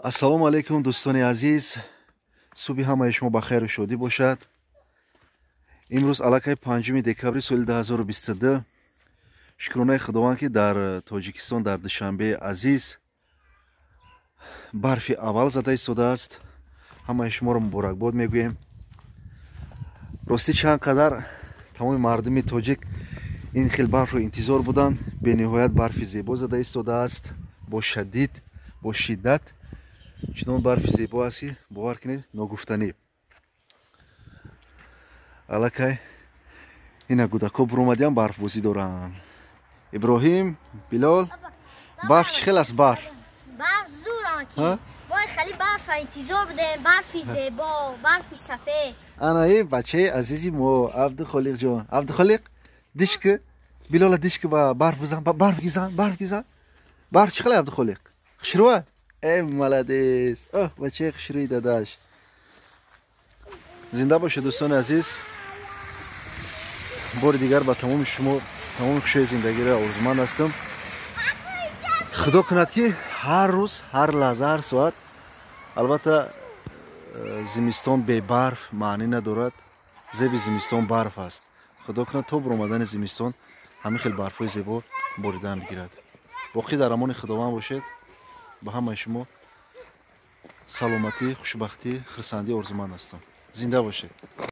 Ассалому алайкум, дӯстони азиз. Субҳи ҳамаи шумо ба хайру шодӣ бошад. Имрӯз аллакай 5 декабри соли 2022. Шукронаи Худованд, ки дар Тоҷикистон, дар Душанбеи азиз барфи аввал зада истодааст. Ҳамаи шуморо муборакбод мегӯем. Ростӣ, чанд қадар тамоми мардуми тоҷик ин хел барфро интизор буданд. Бениҳоят барфи зебо зада истодааст, бо шадид, бо шиддат. Чунон барфи зебо аст, ки бовар кунед, ногуфтанӣ. Аллакай ина гудако буромадиам, барфбозӣ доранд. Иброҳим, Билол, барф чӣ хел аст, барф? Барф зур. Бой, хеле барфа интизор будем, барфи зебо, барфи сафед. Ана и бачаи азизи мо, Абдухолиқҷон. Абдухолиқ, дишки Билола, дишки, ба барф бизан, барф гизан, барф гизан. Барф чӣ хел, Абдухолиқ? Хушрӯа? Э, молодец! Оҳ, бачаи хушрӯи дадаш. Зинда бошед, дӯстони азиз. Бори дигар ба тамоми шумо тамоми хушии зиндагиро орзуманд ҳастам. Худо кунад, ки ҳар рӯз, ҳар лаҳза, ҳар соат. Албатта, зимистон бебарф маънӣ надорад. Зеби зимистон барф аст. Худо кунад, то буромадани зимистон ҳамин хел барфҳои зебо боридан бигирад. Боқӣ дар амони Худованд бошед. Ба ҳамаи шумо саломатӣ, хушбахтӣ, хурсандӣ орзуманд ҳастам. Зинда бошед.